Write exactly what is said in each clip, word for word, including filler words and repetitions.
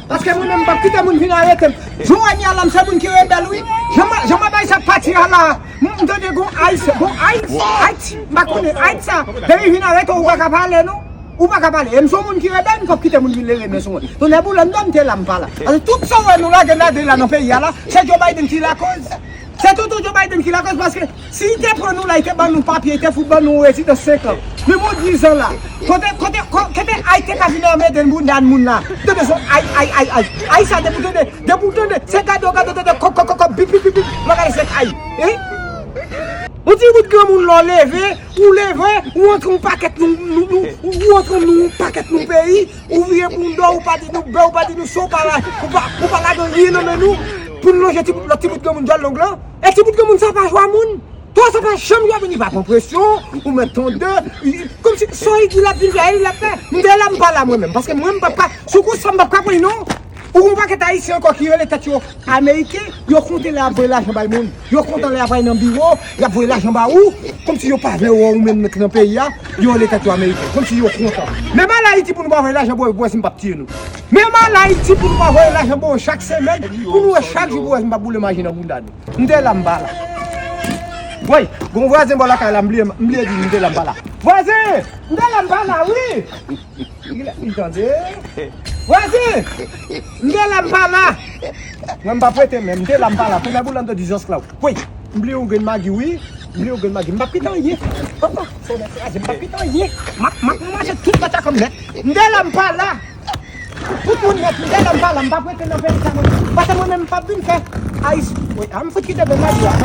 Paske mwen menm m p ap kite moun vin arete m. Jovenel la, m se moun ki rebèl, wi. Jan m, jan m ap bay sa pati a la. M, m tande gon Ayisyen, gon Ayisyen, Ayiti, m pa konnen, Ayiti sa. Depi vin arete w, ou pa ka pale, non. Ou pa ka pale. E m se yon moun ki rebèl, m p ap kite moun vin leve men sou mwen. Tonnè boule m, m te la, m pa la. Paske tout sa w wè nou lage nan de la nan peyi a la, se Joe Biden ki lakoz. Se toutou Joe Biden ki lakoz, paske si li te pran nou la, li te ban nou papye, li te fout ban nou rezidans senk an. Men bon, diz an la. Kote, kote, ko-, kote Ayiti ka vin anmède bounda moun la? Tande son ay, ay, ay, ay. Ay sa, depi w tande, depi w tande, se gade w gade, tande kòk, kòk, kòk, kòk, bip, bip, bip, bip. Lè w gade se ay. Hein? Yon ti bout granmoun la w leve, ou leve, ou antre yon pakèt nou, nou, nou, ou antre nou yon pakèt nou peyi, ou vire bounda w, ou pa di nou bè, ou pa di nou so, ou pa la, ou pa, ou pa lage anyen nan men nou, pou n lonje ti bout, lòt ti bout granmoun djòl long lan. E ti bout granmoun sa pa jwa moun. Twa sa pa janm jwa moun, li pa pran presyon, ou mèt tande, i, kòmsi sa li di l ap vin fè, li l ap fè. M te la m pa la mwen menm, paske mwen m p ap ka, sou kou sa m p ap ka pran non. Ou gon pakèt Ayisyen ankò ki rele tèt yo Ameriken, yo kontan lè y ap voye lajan bay moun. Yo kontan lè y ap al nan biwo, y ap voye lajan ba ou, kòmsi yo pa vle wè ou menm nan peyi a, yo rele tèt yo Ameriken, kòmsi yo kontan. Men m al Ayiti pou nou pa voye lajan, pou wè si m p ap tiye nou. Men m al Ayiti pou nou pa voye lajan ba w chak semèn, pou nou wè chak jou pou wè si m p ap boule maji nan bounda nou. M te la m pa la. Woy, gon vwazen bò lakay la, m bliye, m bliye di m te la m pa la. Vwazen, m te la m pa la, wi. Li tande. Vwazen, m te la m pa la. Mwen m pa prete men, m te la m pa la. Kounye a boule m te di zòs la. Woy, m bliye yon grenn magi, wi. M bliye yon grenn magi. M p ap kite anyen. Papa, se yon kraze, m p ap kite anyen. M ap, m ap ranmase tout kòt sa kòm nèt. M te la m pa la. Tout moun nèt, m te la m pa la, m p ap rete nan peyi sa non. Paske mwen menm m p ap vin fè Ayis. Wi, a m fout kite bèl lavi a.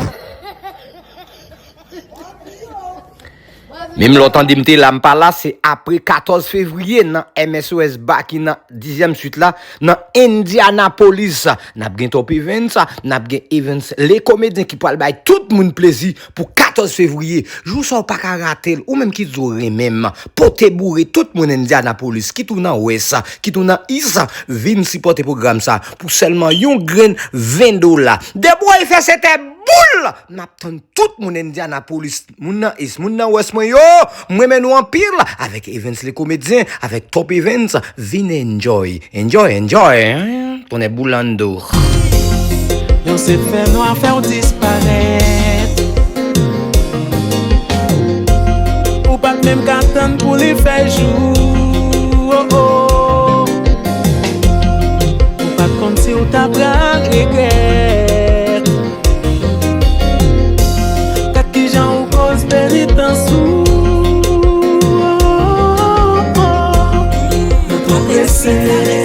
Menm lè w tande m te la m pa la, se apre katòz fevriye nan M S O S ba ki nan dizyèm swit la, nan Indianapolis. N ap gen Top Events, n ap gen Events le komedyen ki pral bay tout moun plezi pou katòz fevriye. Jou sa w pa ka rate l, ou menm ki di w renmen m. Pote boure tout moun Indianapolis, kit ou nan Wès, kit ou nan Is, vin sipòte pwogram sa pou sèlman yon grenn ven dola. Debway fè se tè boul! N ap tann tout moun Indianapolis, moun nan Is, moun nan Wès mwen yo, m renmen nou anpil, avèk Events le komedyen, avèk Top Events, vin enjoy, enjoy, enjoy, hein? Tonnè boulando. Yo se fè nwa fè w disparèt. Ou pa t menm ka tann pou li fè jou. Oh, oh. Ou pa t konn si w ta pral regrèt. Gad kijan ou koz penitans ou. Mwen twò prese.